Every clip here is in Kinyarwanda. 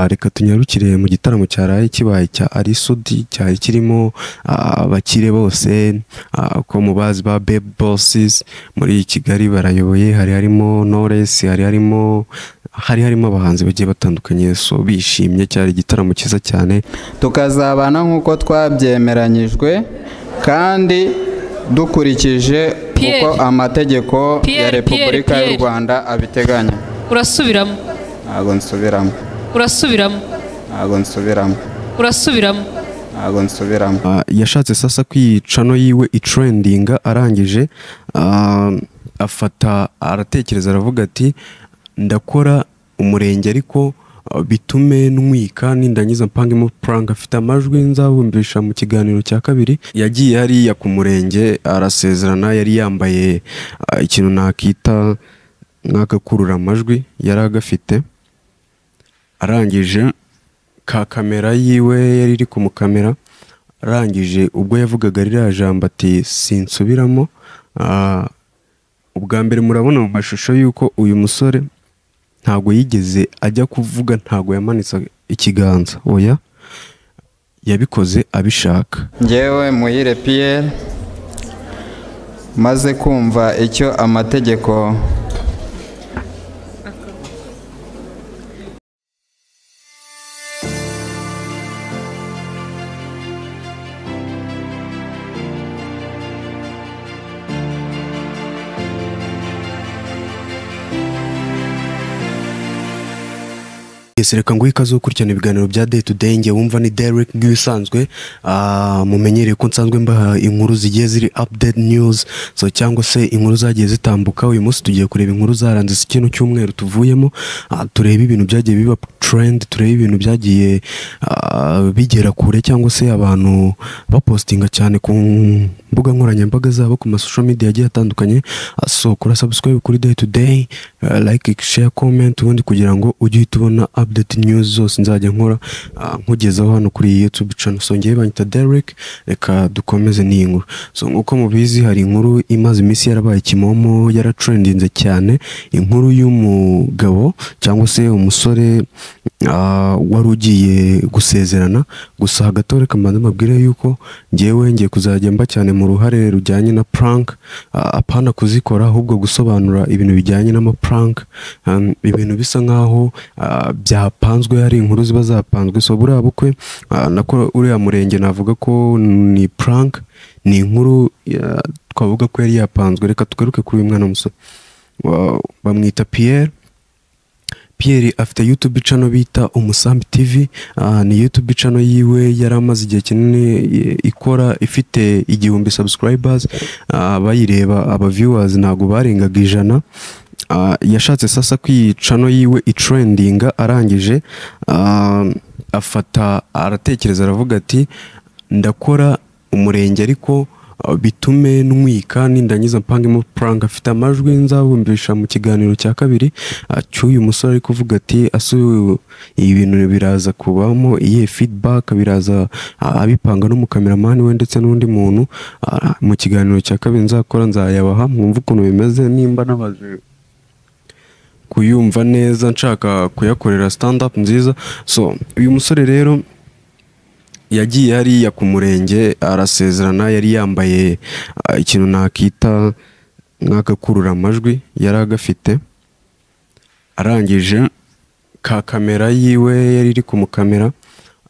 Reka tunyarukire mu gitaramo cyaraye kibaye cya Ally Soudy, cyari kirimo abakire bose, ko mubazi ba Babe Bosses muri Kigali barayoboye. Hari harimo Knowless, hari harimo abahanzi bagiye batandukanye. So bishimye, cyari igitaramo cyiza cyane. Tukazabana nk'uko twabyemeranyijwe kandi dukurikije Pierre. uko amategeko ya Pierre, Repubulika Pierre, y'u Pierre. Rwanda abiteganya. Urasubiramo. Ntabwo nsubiramo. Urasubiramo. Ntabwo nsubiramo. Urasubiramo. Ntabwo nsubiramo. Yashatse sasa kwicano yiwe itrendinga, arangije afata aratekereza, aravuga ati: "Ndakora umurenge ariko bitume ntwika, nindangiza mpangemo prank." Afite amajwi nzabumvisha mu kiganiro cya kabiri. Yagiye hariya ku murenge arasezerana, yari yambaye ikintu nakita nk'agakurura amajwi yari agafite, arangije ka kamera yiwe yari iri kumukamera. Arangije ubwo yavugaga ririya jambo ati: "Sinsubiramo." Ubwa mbere murabona mu mashusho y'uko uyu musore ntabwo yigeze ajya kuvuga, ntabwo yamanitse ikiganza, oya, yabikoze abishaka. Ngewe Muhire Pierre, maze kumva icyo amategeko Yes, reka nguhe ikaze gukurikirana ibiganiro bya Day to Day. Nge wumva ni Derek nk'ibisanzwe. Mumenyereye ko nsanzwe mbaha inkuru zigiye ziri update news, so cyangwa se inkuru zagiye zitambuka. Uyu munsi tugiye kureba inkuru zaranze iki kino cyumweru tuvuyemo, turebe ibintu byagiye biba trend, turebe ibintu byagiye bigera kure cyangwa se abantu bapostinga cyane ku mbuga nkoranyambaga zabo, ku ma social media agiye atandukanye. So kora subscribe kuri Day to Day, like, share, comment, ubundi kugira ngo ujye uhita ubona update news zose nzajya nkora, nkugezaho hano kuri iyi YouTube channel. So ngewe banyita Derek, reka dukomeze n'iyi nkuru. So nk'uko mubizi, hari inkuru imaze iminsi yarabaye kimomo, yaratrendinze cyane, inkuru y'umugabo cyangwa se umusore wari ugiye gusezerana. Gusa hagati aho reka mbanze mbabwire yuko ngewe ngiye kuzajya mba cyane mu ruhare rujyanye na prank, apana kuzikora, ahubwo gusobanura ibintu bijyanye n'ama prank, ibintu bisa nkaho byapanzwe, hari inkuru ziba zapanzwe. So buriya bukwe, nako uriya murenge, navuga ko ni prank, ni inkuru twavuga ko yari yapanzwe. Reka tugaruke kuri uyu mwana w'umusore. Bamwita Pierre. Pierre afite YouTube channel bita Umusambi TV. Ni YouTube channel yiwe yari amaze igihe kinini ikora, ifite 1000 subscribers, bayireba aba viewers ntabwo barengaga 100. Yashatse sasa ko iyi channel yiwe itrendinga, arangije afata aratekereza, aravuga ati: "Ndakora umurenge ariko bitume ntwika, nindangiza mpangemo prank." Afite amajwi nzabumvisha mu kiganiro cya kabiri, cy'uyu musore ari kuvuga ati: "Ase ibi bintu biraza kubamo iyihe feedback?" Biraza abipanga n'umukameramani we ndetse n'undi muntu. Mu kiganiro cya kabiri nzakora nzayabaha mwumve ukuntu bimeze, nimba nabaje kuyumva neza nshaka kuyakorera stand up nziza. So uyu musore rero yagiye hariya ku murenge arasezerana, yari yambaye ikintu nakita nk'agakurura amajwi yari agafite, arangije ka kamera yiwe yari iri kumukamera.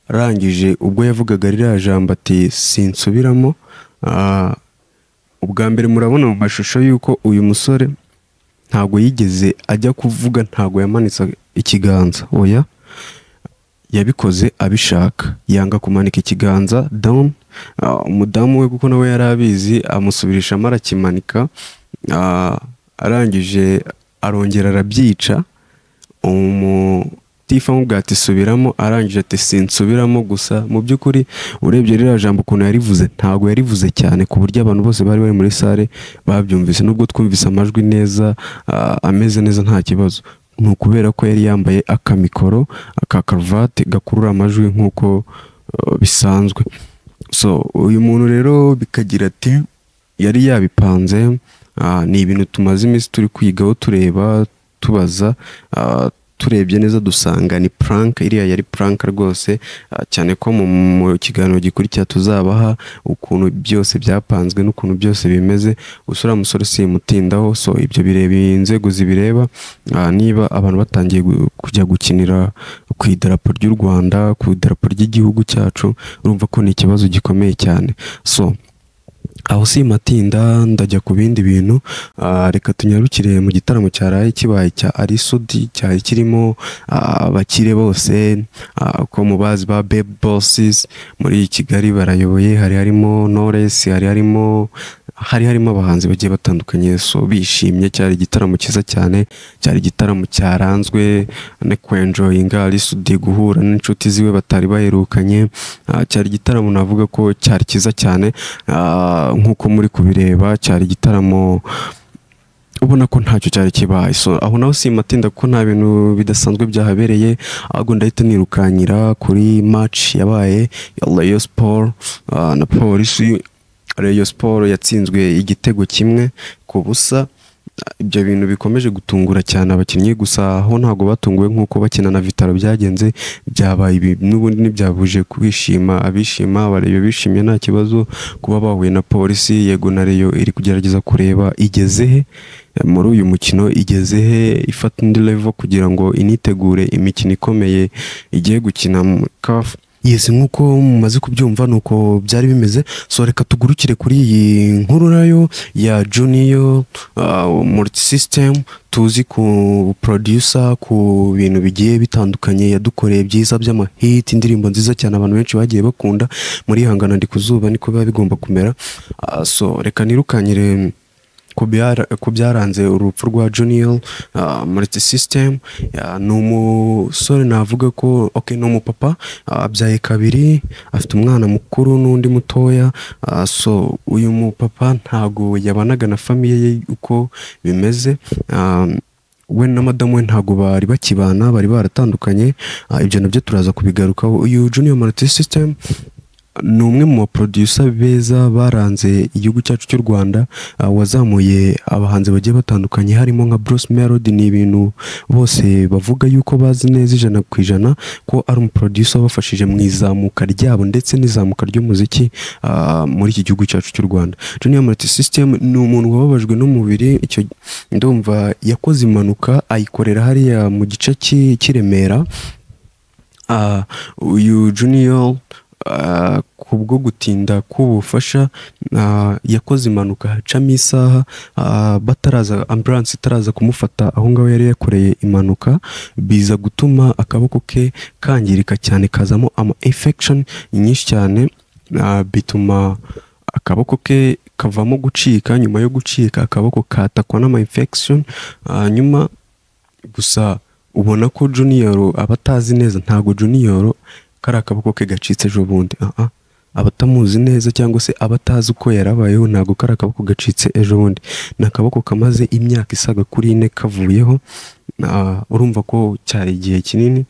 Arangije ubwo yavugaga ririya jambo ati: "Sinsubiramo." Ubwa mbere murabona mu mashusho y'uko uyu musore ntabwo yigeze ajya kuvuga, ntabwo yamanitse ikiganza, oya, yabikoze abishaka, yanga kumanika ikiganza down. Umudamu we, kuko nawe yari abizi, amusubirishamo arakimanika. Arangije arongera arabyica. Umutifu amubwira ati: "Subiramo." Arangije ati: "Sinsubiramo." Gusa mu by'ukuri urebye ririya jambo ukuntu yarivuze, ntabwo yarivuze cyane ku buryo abantu bose bari bari muri salle babyumvise, nubwo twumvise amajwi neza, ameze neza, nta kibazo. Ni ukubera ko yari yambaye akamikoro aka karuvati gakurura amajwi nk'uko bisanzwe. So uyu muntu rero bikagira ati yari yabipanze. Ni ibintu tumaze iminsi turi kwigaho, tureba, tubaza, Turebye neza dusanga ni prank, iriya yari prank rwose, cyane ko mu kiganiro gikurikira tuzabaha ukuntu byose byapanzwe n'ukuntu byose bimeze. Gusa uriya musore simutindaho, so ibyo bireba inzego zibireba. Niba abantu batangiye kujya gukinira ku idarapo ry'u Rwanda, ku idarapo ry'igihugu cyacu, urumva ko ni ikibazo gikomeye cyane. So aho simatinda, ndajya ku bindi bintu. Reka tunyarukire mu gitaramo cyaraye kibaye cya Ally Soudy, cyari kirimo abakire bose, ko mubazi ba Babe Bosses muri Kigali barayoboye. Hari harimo Knowless, hari harimo abahanzi bagiye batandukanye, so bishimye. Cyari igitaramo cyiza cyane, cyari igitaramo cyaranzwe no kwenjoyinga, Ally Soudy guhura n'inshuti ziwe batari baherukanye. Cyari igitaramo navuga ko cyari cyiza cyane, nk'uko muri kubireba cyari igitaramo ubona ko ntacyo cyari kibaye. So aho naho simatinda kuko nta bintu bidasanzwe byahabereye, ahubwo ndahita nirukanyira kuri match yabaye ya Rayon Sport na Polisi. Rayon Sport yatsinzwe igitego 1-0. Ibyo bintu bikomeje gutungura cyane abakinnyi, gusa aho ntabwo batunguwe nk'uko bakina na Vital'O byagenze. Byabaye ibi n'ubundi ntibyabuje kwishima, abishima abareba bishimye, nta kibazo kuba bahuye na Polisi. Yego, na Rayon iri kugerageza kureba igeze he muri uyu mukino, igeze he ifata indi level kugira ngo initegure imikino ikomeye igiye gukina mu CAF. Yes, nk'uko mumaze kubyumva nuko byari bimeze. So reka tugurukire kuri iyi nkuru nayo ya Junior Multisystem, tuzi ku producer, ku bintu bigiye bitandukanye yadukoreye byiza by'amahit, indirimbo nziza cyane abantu benshi bagiye bakunda. Muri hangana ndi kuzuba niko biba bigomba kumera. So reka nirukanyire ku byaranze urupfu rwa Junior Multisystem. Ni umusore navuga ko, okay, ni umupapa, abyaye kabiri, afite umwana mukuru n'undi mutoya. So uyu mupapa ntago yabanaga na famille ye uko bimeze. We na madamu we ntago bari bakibana, bari baratandukanye. Ibyo nabyo turaza kubigarukaho. Uyu Junior Multisystem ni umwe mu baproducer beza baranze igihugu cyacu cy'u Rwanda, wazamuye abahanzi bagiye batandukanye harimo nka Bruce Melody. Ni ibintu bose bavuga yuko bazi neza 100% ko ari umuproducer wabafashije mu izamuka ryabo ndetse n'izamuka ry'umuziki muri iki gihugu cyacu cy'u Rwanda. Junior Multisystem ni umuntu wababajwe n'umubiri. Icyo ndumva yakoze impanuka ayikorera hariya mu gice cy'i Remera. Uyu Junior, kubwo gutinda k'ubufasha, yakoze impanuka hacamo isaha, bataraza, ambulance itaraza kumufata aho ngaho yari yakoreye impanuka, biza gutuma akaboko ke kangirika cyane, kazamo ama infection nyinshi cyane, bituma akaboko ke kavamo gucika. Nyuma yo gucika, akaboko katakwa n'ama infection. Nyuma gusa ubona ko Junior aba atazi neza, ntago Junior kari akaboko ke gacitse ejo bundi. Abatamuzi neza cyangwa se abatazi uko yarabayeho, ntago kari akaboko gacitse ejo bundi, ni akaboko kamaze imyaka isaga kuri 4 kavuyeho. Urumva ko cyari igihe kinini.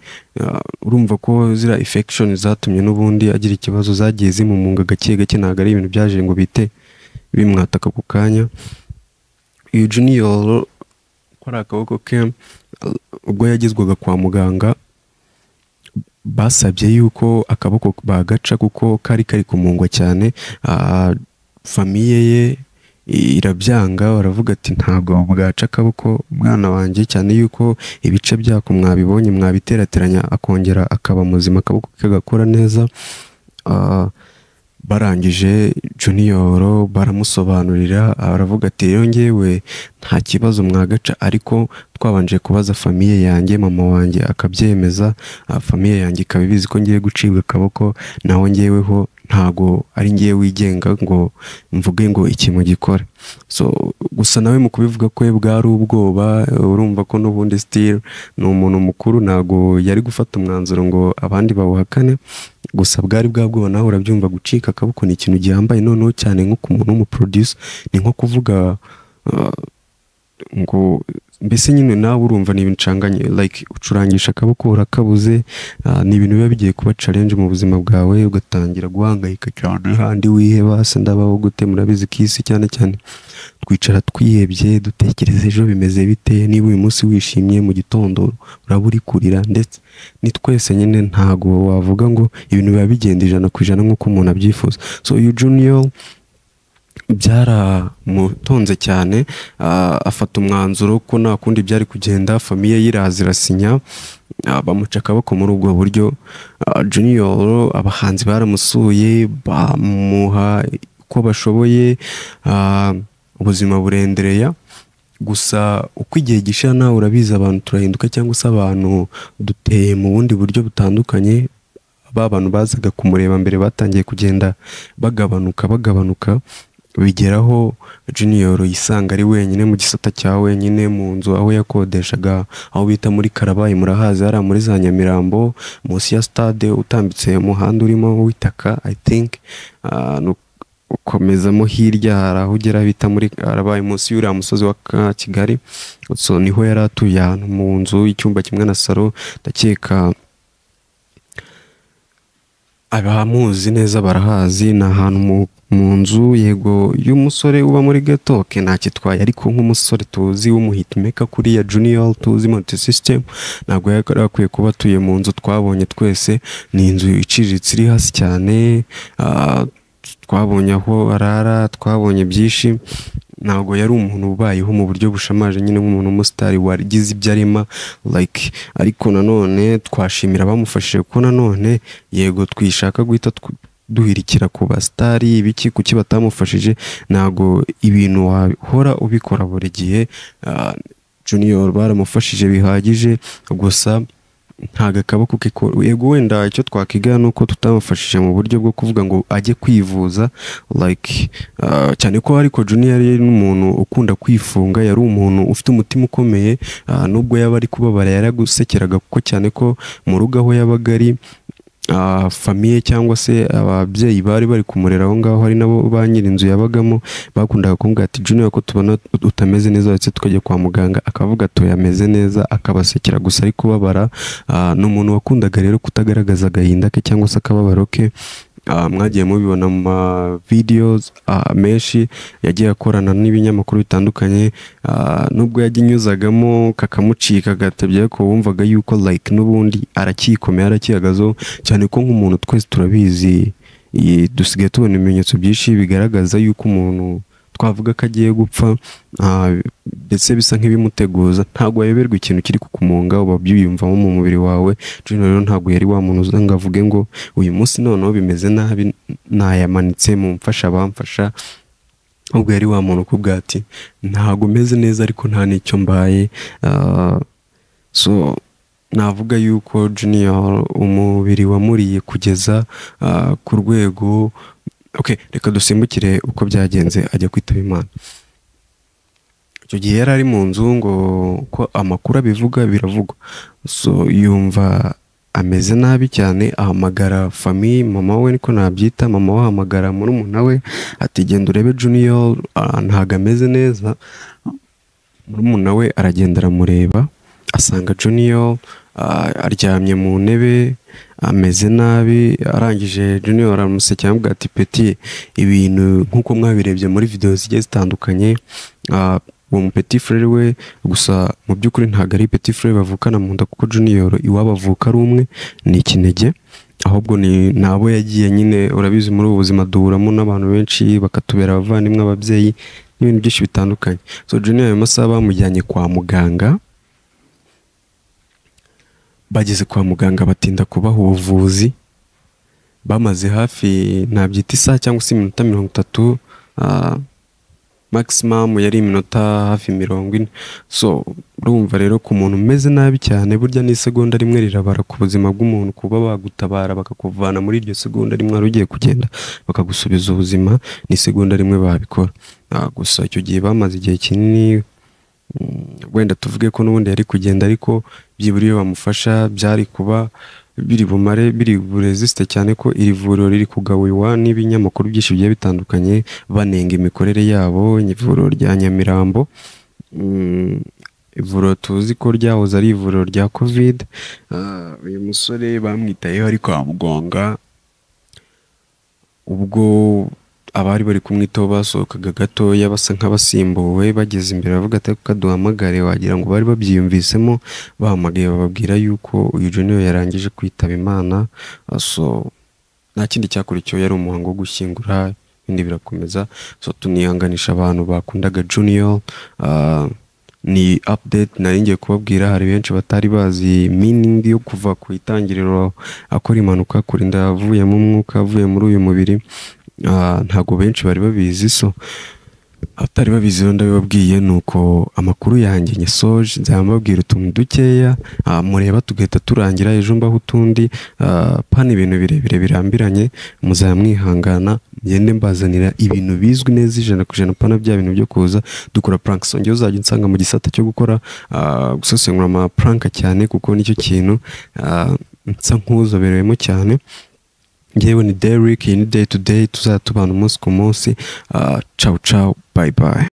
Urumva ko ziriya infection zatumye n'ubundi agira ikibazo zagiye zimumunga gake gake, ntabwo ari ibintu byaje ngo bite bimwataka ku kanya. Uyu Junior ko ari akaboko ke, ubwo yagezwaga kwa muganga basabye yuko akaboko bagaca kuko kari kari kumungwa cyane. Famille ye irabyanga, baravuga ati: "Ntabwo bwaca akaboko umwana wanjye, cyane yuko ibice byako mwabibonye, mwabiterateranya akongera akaba muzima, akaboko kagakora neza." Barangije Junior baramusobanurira, aravuga ati: "Rero ngewe nta kibazo mwagaca, ariko twabanje kubaza famille yanjye, mama wanjye akabyemeza, famille yanjye ikaba ibizi ko ngiye gucibwa akaboko. Naho ngeweho ntago ari ngewe wigenga ngo mvuge ngo iki mugikore." So gusa nawe mu kubivuga kwe bwari ubwoba. Urumva ko n'ubundi still ni umuntu mukuru, ntago yari gufata umwanzuro ngo abandi bawuhakane. Gusa bwari bwa bwoba, nawe urabyumva, gucika akaboko ni ikintu gihambaye, noneho cyane nko ku muntu w'umuproducer, ni nko kuvuga ngo Mbese nyine nawe urumva ni ibintu ncanganye, like ucurangisha akaboko urakabuze. Ni ibintu biba bigiye kuba challenge mu buzima bwawe, ugatangira guhangayika cyane, handi wiheba, se ndabaho gute? Murabizi ko isi cyane cyane twicara twihebye, dutekereza ejo bimeze bite. Niba uyu munsi wishimye, mu gitondo uraba uri kurira. Ndetse ni twese nyine, ntago wavuga ngo ibintu biba bigenda 100% nk'uko umuntu abyifuza. So uyu Junior byaramutonze cyane, afata umwanzuro ko nta kundi byari kugenda. Famille ye iraza irasinya, bamuca akaboko muri ubwo buryo. Junior abahanzi baramusuye, bamuha uko bashoboye, ubuzima burendereya. Gusa uko igihe gishira, nawe urabizi, abantu turahinduka cyangwa se abantu duteye mu bundi buryo butandukanye. Ba bantu bazaga kumureba mbere batangiye kugenda bagabanuka, bagabanuka, bigeraho Junior yisanga ari wenyine mu gisata cya wenyine mu nzu aho yakodeshaga, aho bita muri Karabayi. Murahazi hariya muri za Nyamirambo, munsi ya stade, utambitse umuhanda urimo w'itaka, I think, ukomezamo hirya hari aho ugera bita muri Karabayi, munsi y'uriya musozi wa Kigali. So niho yari atuye, ahantu mu nzu y'icyumba kimwe na salo. Ndakeka abamuzi neza barahazi. Ni ahantu mu nzu, yego, y'umusore uba muri ghetto ke ntakitwaye, ariko nk'umusore tuzi w'umuhitmaker kuriya Junior tuzi multi system, ntabwo yari akwiye kuba atuye mu nzu twabonye twese. Ni inzu iciriritse, iri hasi cyane. Twabonye aho arara, twabonye byinshi. Ntabwo yari umuntu ubayeho mu buryo bushamaje nyine nk'umuntu w'umusitari wagize ibyo arema, like. Ariko nanone twashimira abamufashije, kuko nanone yego twishaka guhita duhirikira ku basitari ibiki, kuki batamufashije? Ntabwo ibintu wahora ubikora buri gihe. Junior baramufashije bihagije, gusa ntago akaboko ke yego wenda icyo twakiga ni uko tutamufashije mu buryo bwo kuvuga ngo ajye kwivuza, like, cyane ko ariko Junior yari n'umuntu ukunda kwifunga, yari umuntu ufite umutima ukomeye. Nubwo yaba ari kubabara yaragusekeraga, kuko cyane ko mu rugo aho yabaga ari, famille cyangwa se ababyeyi bari bari kumurera aho ngaho, hari nabo ba nyiri inzu yabagamo, bakundaga kumubwira ati: "Junior, ko tubona utameze neza, ndetse tukajya kwa muganga?" Akavuga ati: "Ameze neza," akabasekera gusa ari kubabara. Ni umuntu wakundaga rero kutagaragaza agahinda ke cyangwa se akababaro ke. Mwagiye mubibona mu ma videos menshi yagiye akorana n'ibinyamakuru bitandukanye. Nubwo yajya inyuzagamo kakamucika agatebya, ariko wumvaga yuko like n'ubundi arakikomeye, aracyihagazeho, cyane ko nk'umuntu twese turabizi, dusigaye tubona ibimenyetso byinshi bigaragaza yuko umuntu twavuga ko agiye gupfa, ndetse bisa nk'ibimuteguza. Ntabwo wayoberwa ikintu kiri kukumunga, uba byiyumvamo mu mubiri wawe. Junior rero ntabwo yari wa muntu uza ngo avuge ngo uyu munsi noneho bimeze nabi, nayamanitse, mumfasha bamfasha. Ahubwo yari wa muntu ukubwira ati: "Ntabwo meze neza, ariko nta n'icyo mbaye." So navuga yuko Junior umubiri wamuriye kugeza ku rwego. Okay, reka dusimbukire uko byagenze ajya kwitaba Imana. Icyo gihe yari ari mu nzu, ngo ko amakuru abivuga biravugwa. So yumva ameze nabi cyane, ahamagara famille, mama we niko nabyita, mama we ahamagara murumuna we ati: "Genda urebe Junior, ntabwo ameze neza." Murumuna we aragenda aramureba, asanga Junior aryamye mu ntebe ameze nabi. Arangije Junior aramusekera, aramubwira ati: "Petit." Ibintu nk'uko mwabirebye muri video zigiye zitandukanye, uwo mu petit frère we, gusa mu by'ukuri ntabwo ari petit frère bavukana mu nda, kuko Junior iwabo avuka ari umwe, ni ikinege, ahubwo ni nabo yagiye nyine. Urabizi, muri ubu buzima duhuramo n'abantu benshi bakatubera abavandimwe, ababyeyi n'ibintu byinshi bitandukanye. So Junior ayo masaha bamujyanye kwa muganga. Bageze kwa muganga batinda kubaha ubuvuzi, bamaze hafi nabyita isaha cyangwa se iminota 30, maximum yari iminota hafi 40. So urumva rero, ku muntu umeze nabi cyane, burya n'isegonda rimwe rirabara ku buzima bw'umuntu. Kuba bagutabara bakakuvana muri iryo segonda rimwe wari ugiye kugenda, bakagusubiza ubuzima, ni isegonda rimwe babikora. Gusa icyo gihe bamaze igihe kinini. Wenda tuvuge ko n'ubundi yari kugenda, ariko byibura iyo bamufasha byari kuba biri bumare biri burezisite, cyane ko iri vuriro riri kugawiwa n'ibinyamakuru byinshi bigiye bitandukanye banenga imikorere yabo, ivuriro rya Nyamirambo. Ivuriro tuzi ko ryahoze ari ivuriro rya Covid. Uyu musore bamwitayeho ari kwa muganga, ubwo abari bari kumwitaho basohokaga gatoya basa nk'abasimbuwe, bageze imbere bavuga ati reka duhamagare, wagira ngo bari babyiyumvisemo, bahamagaye bababwira yuko uyu Junior yarangije kwitaba Imana. So nta kindi cyakurikiyeho, yari umuhango wo gushyingura, ibindi birakomeza. So tunihanganisha abantu bakundaga Junior. Ni update nari ngiye kubabwira. Hari benshi batari bazi meaning yo kuva ku itangiriro akora impanuka kurinda avuyemo umwuka, avuye muri uyu mubiri. Ntabwo benshi bari babizi. So abatari babizi rero ndabibabwiye, ni uko amakuru yanjye nyasoje. Nzaba mbabwira utuntu dukeya, mureba tugahita turangira, ejo mbaho utundi, pana ibintu birebire birambiranye. Muzaba mwihangana ngende mbazanira ibintu bizwi neza 100%, pana bya bintu byo kuza dukora prank. So njyewe uzajya unsanga mu gisata cyo gukora, gusesengura ama prank cyane, kuko nicyo kintu nsa nk'uzoberewemo cyane. Njyewe ni Derrick, iyi ni Day to Day, tuzajya tubana umunsi ku munsi. Ciao ciao, bye bye.